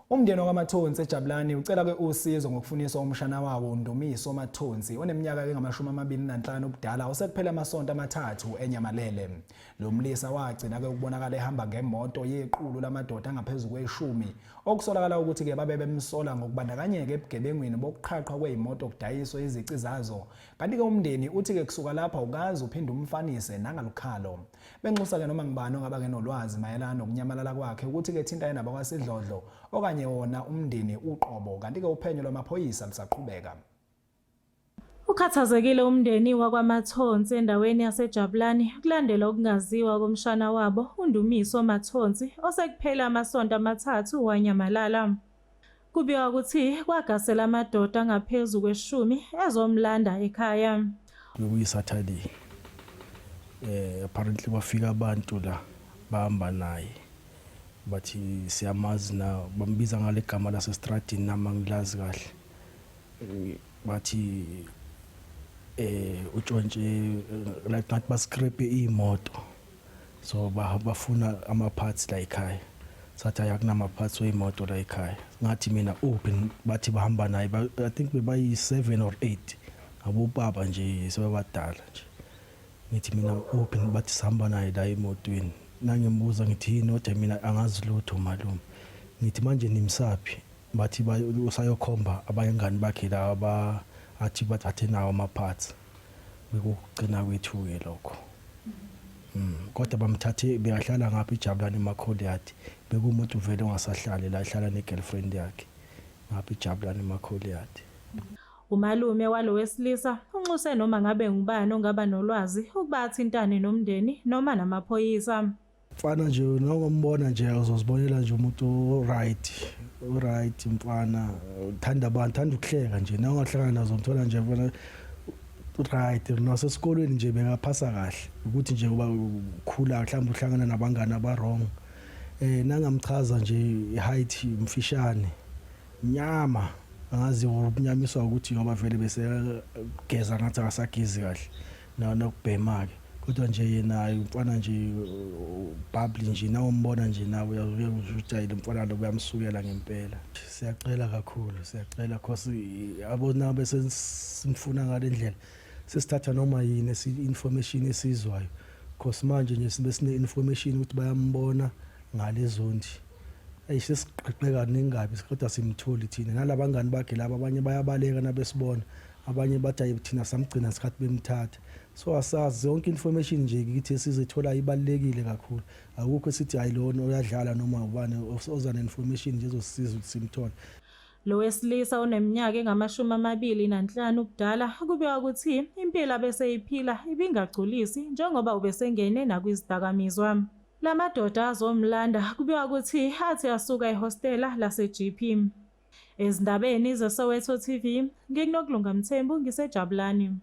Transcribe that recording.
Umndeni wakwaMathonsi eJabulani ucela-ke usizo ngokufuniswa umshana wawo uNdumiso Mathonsi oneminyaka engama-25 ubudala osekuphele amasonto amathathu enyamalele. Lo mlisa wagcina-ke ukubonakala ehamba ngemoto yequlu lamadoda angaphezu kweshumi okusolakala ukuthi-ke babe bemsola ngokubandakanyeka ebugebengwini bokuqhaqhwa kwezimoto kudayiswe izici zazo. Kanti-ke umndeni uthi-ke kusuka lapha ukaze uphinde umfanise nangalukhalo. Benxusa-ke noma ngubani ongaba ke nolwazi mayelana nokunyamalala kwakhe ukuthi-ke thintane nabakwasidlodlo okanye wona umndeni uqobo. Kanti-ke uphenyo lwamaphoyisa lusaqhubeka. Ukhathazekile umndeni wakwaMathonsi endaweni yaseJabulani kulandela ukungaziwa komshana wabo uNdumiso Mathonsi osekuphele amasonto amathathu wanyamalala. Kubikwa ukuthi kwagasela amadoda angaphezu kweshumi ezomlanda ekhaya. Bekuyi-Saturday. Apparently kwafika abantu la bahamba naye. Bathi siyamazi na bambiza ngale gama lasestradini nami angilazi kahle. Bathi utshontshe like ngathi bascrape imoto. So bafuna ama parts la ekhaya. Sathi hayi akunama parts weyimoto la ekhaya. Ngathi mina uphi bathi bahamba naye I think bebayi 7 or 8. Abobaba nje sebabadala nje. Ngithi mina uphi bathi sihamba naye la emotweni. Nangimbuza ngithi yini kodwa mina angazi lutho malume. Ngithi manje nimsaphi bathi usayokhomba abangani bakhe laba athi bathathe nawo ama parts. Bekugcina kwethu-ke lokho. Kodwa bamthathe bekahlala ngapha iJabulani eMakholiadi. Bekuwumuntu vele ongasahlali la ehlala ne-girlfriend yakhe ngapha iJabulani eMakholiadi. Umalume walo wesilisa unxuse noma ngabe ngubani ongaba nolwazi ukuba athintane nomndeni noma namaphoyisa. Mfana nje nongombona nje uzozibonela nje umuntu right right mfana uthanda abantu uthanda ukuhleka nje nawungahlangana nazo umthola nje mfana right nasesikolweni nje bekaphasa kahle ukuthi nje uba ukhula mhlawumbe uhlangana nabangani aba wrong nangamchaza nje height mfishane nyama angazi ukunyamiswa ukuthi ngoba vele bese geza ngathi akasagezi kahle nokubhema ke kodwa nje yena umfana nje bubbly nje nawumbona nje nawe uyajayela umfana lo kuyamsukela ngempela. Siyacela kakhulu siyacela cause abona bese simfuna ngale ndlela sesithatha noma yini information esizwayo cause manje nje sibe sine information ukuthi bayambona ngale zondi. Eyi sesiqeqeka kaningi kabi kodwa simtholi thina nalabangani bakhe laba abanye bayabaleka nabesibona abanye bathi ayi thina samgcina ngesikhathi bemthatha. So asazi yonke information nje kithi esizithola ibalulekile kakhulu. Akukho esithi hayi lona uyadlala noma ubani oza ne-information nje ezosisiza ukuthi simthole. Lo wesilisa oneminyaka engama-25 ubudala kubikwa ukuthi impilo abeseyiphila ibingagculisi njengoba ubesengene nakwizidakamizwa. La madoda azomlanda kubikwa ukuthi athi asuka ehostela lase-GP. Ezindabeni zeSoweto TV, nginguNokulunga Mthembu ngiseJabulani.